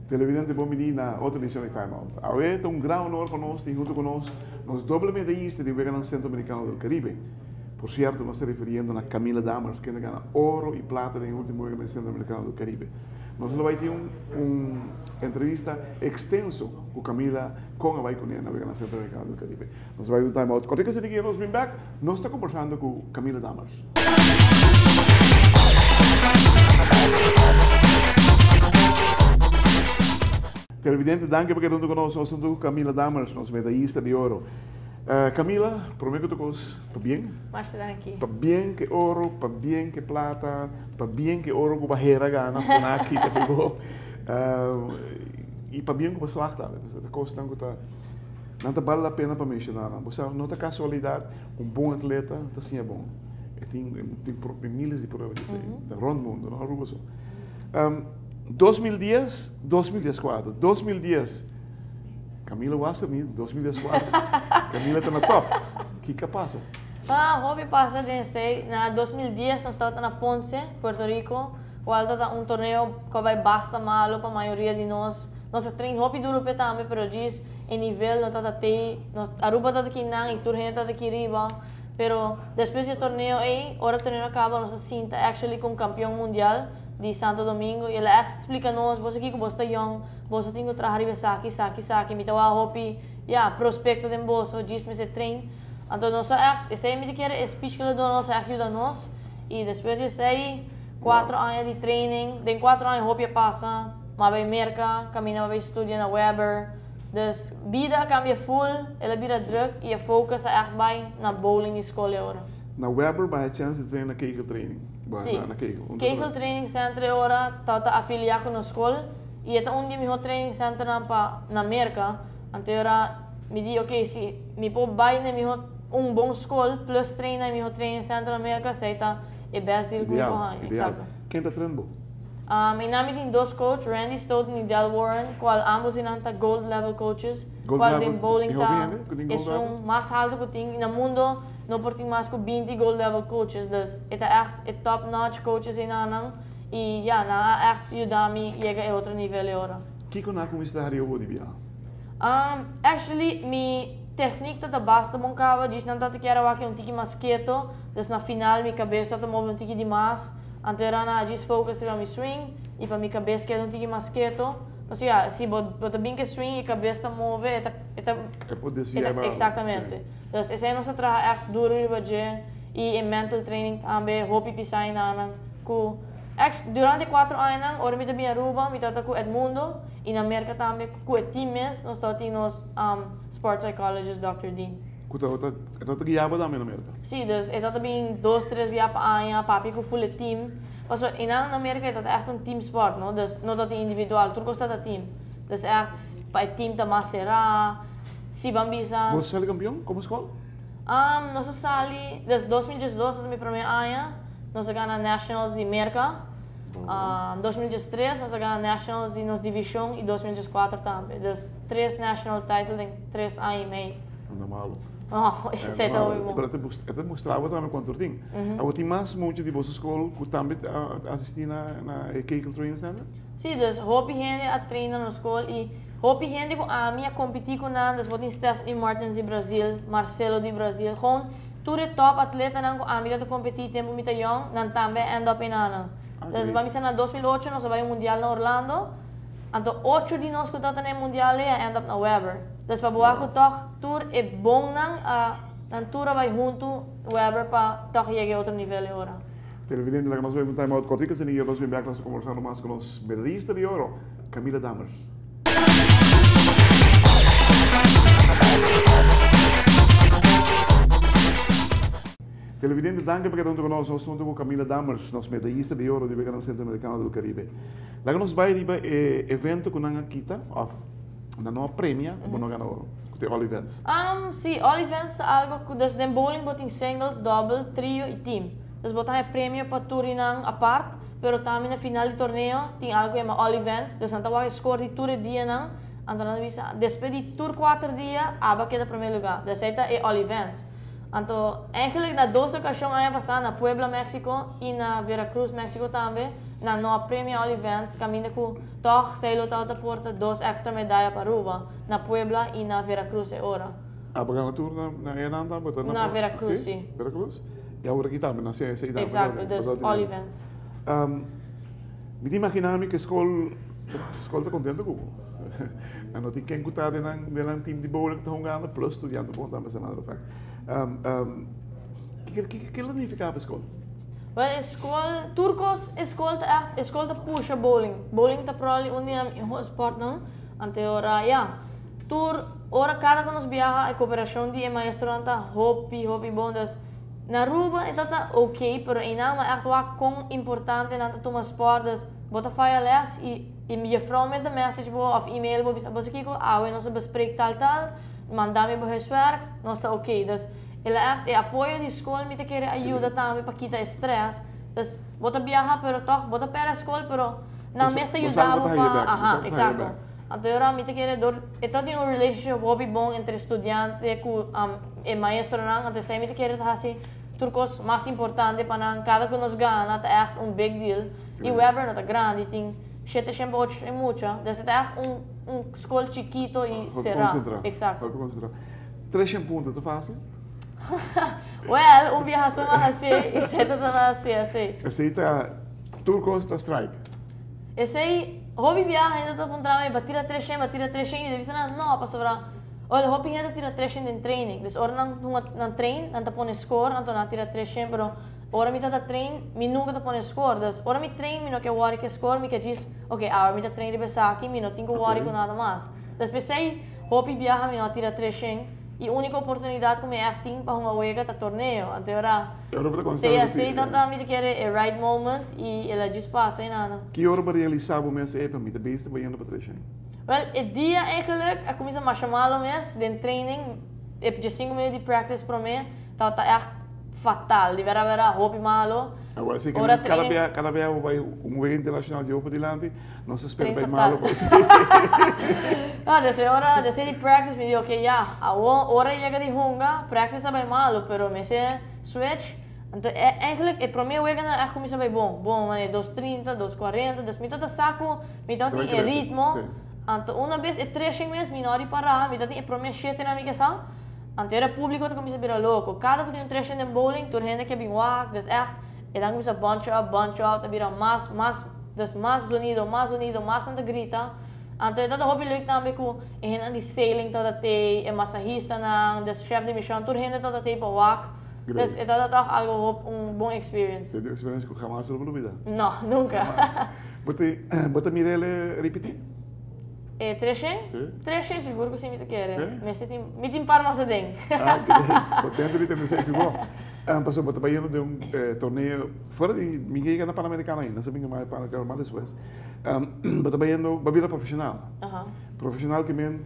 Televidente, bon bini na otro edicion di Time Out. Awe ta un gran honor pa nos tin hunto cu nos nos doble medallista di Weganan Centroamericano del Caribe. Por cierto, nos ta refiriendo na Camila Dammers, kende a gana oro y plata den e ultimo Weganan Centroamericano del Caribe. Nos lo bay tin un un entrevista extenso cu Camila con a bay cune na Weganan Centroamericano del Caribe. Nos bay un time out. Corte que nos bin back, nos ta conversando cu Camila Dammers. Televidente, danki pa keda huntu ku nos. Nos huntu ku Camila Dammers, nos medayista di oro. Camila, prome ku tur kos, pabien. Masha danki. Pabien ku e oro, pabien ku e plata, pabien ku e oro ku bo a hera gana, ku nan a kita for bo. I pabien ku bo slag tambe, pasobra ta kosnan ku ta, nan ta bale la pena pa menshoná nan. Bo sa, no ta kasualidat. Un bon atleta ta siña bon. E tin tin miles di prueba di esei rond mundo, no Aruba so. 2010, 2014, 2010, Camila Wasserni, 2014, Camila ta na top. Kiko a pasa? Ah, hopi pasa den esei. Na 2010 nos tabata na Ponce, Puerto Rico, cual tabata un torneo cu a bay basta malo pa mayoria di nos. Nos a train hopi duro p'e tambe, pero djis e nivel no tabata tei, nos Aruba tabata aki nan y tur hende tabata aki riba, pero despues di e torneo ey, ora e torneo a caba nos a sinta actually cu un campeon mundial di Santo Domingo y el a echt splica nos, bo sa kico bo sta yong, boso tin cu traha riba esaki, esaki, esaki, mi ta wak hopi, ya, prospecto den boso, djis mester train. Anto nos a echt, esey mi ta kere e speech cu el a duna nos a echt yuda nos y despues di esey cuatro aña di training, den cuatro aña hopi a pasa, m'a bay Merca, caminda m'a bay studia na Weber, Dus bida a cambia full, el a bira druk y e focus a echt bay na bowling y scol e ora. Na Weber bay a chance di train na Kegel Training? Si, Kegel Training Center e ora tabata afilia cu nos scol y e ta un di e miho training centernan pa na Merca, anto e ora mi di ok si mi por bay na e miho un bon scol plus train na e miho training center na Merca esey ta e best deal cu mi por haña. Ideal, ideal. Ken ta train bo? I nan mi tin dos coach, Randy Stoughton i Del Warren, cual ambos di nan ta gold level coaches, Gold cual level, den bowling tin hopi ta hende cu tin gold level? esun mas halto cu tin. I na mundo no por tin mas cu 20 gold level coaches, dus e ta echt e top notch coaches einanan i ya, nan a echt yuda mi yega e otro nivel e ora. Kico nan a cuminsa ta haria bo di biaha? Actually mi techniek ta ta basta bon caba, djis nan ta ta kier a wak un tiki mas keto, dus na final mi cabes ta ta move un tiki di mas. Anto era na djis focus riba mi swing y pa mi cabes keda un tiki mas keto. Pasobra ya, si bo bo ta bin ke swing y cabes ta move e ta e ta E por desvia e ta e bala. exactamente. Dus esei nos ta traha echt duro riba dje y e mental training tambe hopi pisa enanan cu echt durante e cuatro añanan ora mi ta bin Aruba mi tabata cu Edmundo y na Merca tambe cu e team mes nos tabatin nos sport psychologist Doctor Dean. Ku tabata, e tabata guia bo tambe na Merka? Sí, dus e tabata bin dos, tres bia pa aña, papia ku full e team. Pasobra einan na Merka e tabata ègt un team sport, no? Dus no tabata individual, tur kos tabata team. Dus ègt pa e team ta mas será, si ban bisa. Bo sali kampion komo skol? Nos a sali, dus 2012 tabata mi promé aña, nos a gana nationals di Merka. 2013 nos a gana nationals di nos divishon i 2014 tambe. Dus tres national title den tres aña i mei. No malo. No, esei ta hopi bon. Pero e ta mustra bo tambe cuanto tin. Abo tin mas mucha di boso school cu tambe ta asisti na e Kegel Training Center? Si, dus hopi hende a train na nos school y hopi hende cu ami a competi cu nan, dus bo tin Stephanie Martins di Brazil, Marcelo di Brazil, gewoon tur e top atletanan cu ami ta competi tempo mi ta yong, nan tambe a end up enanan. Dus bo a misa na 2008 nos a bay un mundial na Orlando, anto ocho di nos cu tabata na e mundial ey a end up na Weber. Dus pa bo wak ku tòg tur e bonnan a nan tur a bai huntu Weber pa tòg yega e otro nivel e ora. Televidente laga nos bai un time out kòrtico asina y nos bin bek nos ta kombersando mas ku nos medallista di oro Camila Dammers. Televidente danki pa keda huntu ku nos, nos huntu ku Camila Dammers nos medallista di oro di Weganan Centroamericano del Caribe. Laga nos bai riba e evento ku nan a kita òf. Nan no a premia ku bo no gana oro, ku ta e all events. Si, all events ta algo ku dus den bowling bo tin singles, double, trio i team. Dus bo ta haña premio pa tur di nan apart, Pero tambe na final di torneo tin algo ku yama all events, dus nan ta wak e score di tur e dianan, anto nan ta bisa despues di tur 4 dia abo a keda promé lugá. Dus esei ta e all events. Anto eigenlijk na dos okashon aña pasá, na Puebla, Mexico, i na Veracruz, Mexico tambe, nan no a premia all events, kaminda ku toch esei lo tabata porta dos extra medaya pa Aruba, na Puebla i na Veracruz e ora. Ah, bo gana tur na einan tambe? Na Veracruz, si. Veracruz? I awor aki tambe na CSA tambe. Exacto, dus all events. Mi ta imaginá mi ku skol ta kontento ku bo. Nan no tin ken ku ta den nan team di bowling ku ta hungando, plus studiante bon tambe, as a matter of fact. Kiko lo nifiká pa skol? Well, e skol, tur kos, e skol ta ègt, e skol ta pusha bowling. Bowling ta probably un di nan mihó sportnan. Anto ora, ya, tur ora kada ku nos biaha e koperashon di e maestronan ta hopi, hopi bon. Dus na Aruba e ta ok, pero einan mi ègt wak kon importante nan ta tuma sport. Dus bo ta faya les i e juffrouw met de message bo of email bo bisa: "Bo sa kiko, awe nos a bespreek tal tal, manda mi bo huiswerk, nos ta ok." Dus el a ègt e apoyo di skol mi ta kere a yuda tambe pa kita e stress. Dus bo ta biaha, pero toch bo ta pèrdè skol, pero nan mes ta yuda bo pa, aha, exacto. Anto ora mi ta kere dor e ta tin un relationship hopi bon entre studiante ku e maestronan, anto esei mi ta kere ta hasi tur kos mas importante pa nan. Kada ku nos gana ta ègt un big deal i Weber no ta grandi, tin 700 800 mucha, dus e ta ègt un skol chikito i será. Exacto. Hopi konsentrá. 300 punto ta fásil? Well, un biaha so m'a hasié i esei ta na hasié asei. Esei ta tur kos ta strike. Esei hopi biaha hende ta puntra mi: "Bo a tira 300, bo a tira 300?" Mi ta bisa nan no, pasobra ora hopi hende tira 300 den training. Dus ora nan hunga, nan train, nan ta pone score, anto nan tira 300, pero ora mi ta train, mi nunca ta pone score. Dus ora mi train, mi no ke worry ku score, mi ke djis: "Ok, awor mi ta train riba esaki, mi no tin ku worry ku nada mas." Dus p'esei hopi biaha mi no a tira 300 i úniko oportunidat ku mi echt tin pa hunga wega ta torneo. Anto ora sea asei ta mi ta kere e right moment i el a djis pasa i nada. Ki ora bo realisá bo mes: "Epa, mi ta bezig bayendo pa 300"? Well, e dia eigenlijk a kuminsá masha malo mes den training, e 5 minuut di practice promé tabata echt fatal, di bera bera hopi malo. Awor así ku kada bia bo bai un wega internashonal di opo dilanti, nos ta spera bai malo pa No, desde ora, desde di practice mi di: "Ok, ya, awor ora yega di hunga." Practice a bai malo, pero mester switch. Anto eigenlijk e promé wega nan echt kuminsá bai bon, bon, manera 230, 240, dus mi tabata sa ku mi tabatin e ritmo. Anto una bes e 300 mes mi no a ripará, mi tabatin e promé shete nan mi ke sa. Anto era públiko ta kuminsá bira loko. Kada ku tin un 300 den bowling, tur hende ke bin wak, dus echt e dan kuminsá bunch up, bunch up, ta bira mas, mas, dus mas zonido, mas zonido, mas nan ta grita. Anto e tabata hopi leuk tambe ku e hendenan di sailing tabata tei, e masahistanan, dus chef de mission, tur hende tabata tei pa wak. Dus e tabata toch algo un bon experience. E experiencia ku hamas lo por lubidá? No, nunca. Bo ta mir'é ripití? E 300? Si. 300 sigur ku si mi ta kere. Si? Mester tin, mi tin par mas aden. Ah, great. Contento di tende esei bo. Pasobra bo ta bayendo den un torneo fuera di mi yega na Panamericano ainda, sa bin mas Panamericano mas despues. Bo ta bayendo, bo a bira profesional. Profesional ke men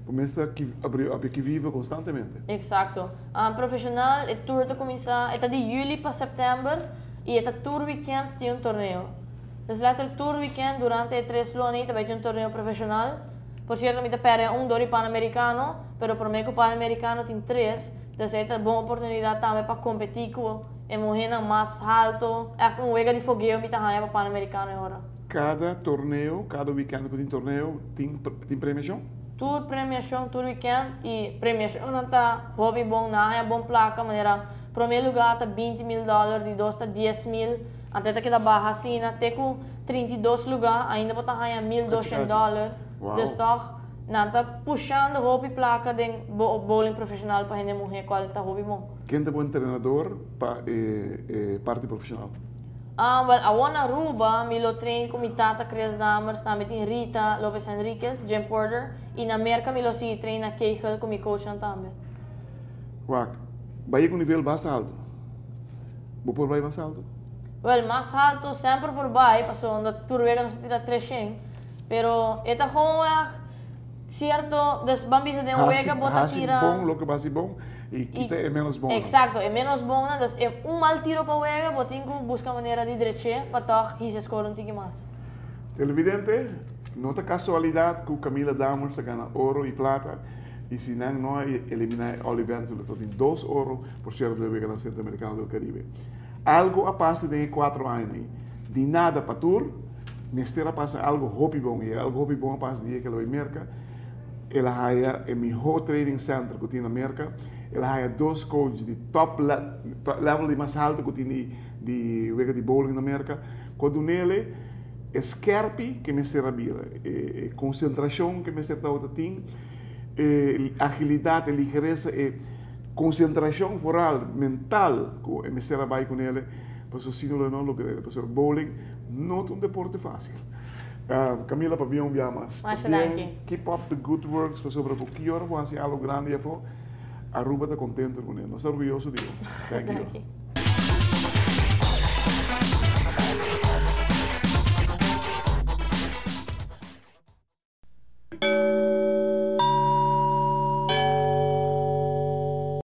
bo mester abri ki vive konstantemente. Exacto. Profesional, e tour ta kuminsá, e ta di yüli pa sèptèmber i e ta tur weekend tin un torneo. Dus letterlijk tur weekend durante e 3 luna ei ta bai tin un torneo profesional. Por cierto, mi ta pèrdè un dor di Panamericano, pero promé ku Panamericano tin tres, dus ei ta bon oportunidat tambe pa kompetí ku e muhénan mas alto. Echt un wega di fogeo mi ta haña pa Panamericano e ora. Kada torneo, kada weekend ku tin torneo, tin premiashon? Tur premiashon, tur weekend, i premiashonnan ta hopi bon, nan haña bon plaka, manera promé lugá ta 20 mil dòler, di dos ta 10 mil, anto ta keda baha asina, te ku 32 lugá, ainda bo ta haña 1200 dòler. Dus toch, nan ta pushando hopi plaka den bowling profesional pa hende muhé, kual ta hopi bon. Ken ta bo entrenador pa e parti profesional? Ah, well, awor na Aruba, mi lo train ku mi tata Chris Dammers, tambe tin Rita Lopez Henriquez, Jim Porter, i na Merka mi lo sigui train na Kegel ku mi coachnan tambe. Wak, bai ku nivel basta alto. Bo por bai mas alto? Well, mas alto semper por bai, pasobra tur wega nos ta tira 300, pero e ta gewoon echt. Cierto, dus ban bisa den un wega bo ta tira. Hasi bon loke bo hasi bon y kita e menos bon. Exacto, e menos bon nan, dus e un mal tiro pa wega bo tin cu busca manera di dreche pa toch hisa e score un tiki mas. Televidente, no ta casualidad cu Camila Dammers ta gana oro y plata y si nan no a elimina e All Events lo ta tin dos oro por cierto den Weganan Centroamericano del Caribe. Algo a pasa den e cuatro añanan ey. Di nada pa tur. Mester a pasa algo hopi bon y algo hopi bon a pasa dia cu el a bay Merca. El a haya e miho training center cu tin na Merca. El a haya dos coach di top level di mas halto cu tin di wega di bowling na Merca. Cu a dunele e skerpi cu mester a bira, e concentracion cu mester tabata tin, e agilidad, e ligereza, e concentracion vooral mental cu e mester a bay cunele pasobra si no lo no logra. Pasobra bowling No ta un deporte fácil. Camila, pabia un bia mas. Masha danki. Keep up the good works pasobra ku ki ora bo hasi algo grandi afó, Aruba ta kontento kuné. Nos ta orguyoso di bo. Thank you. Danki.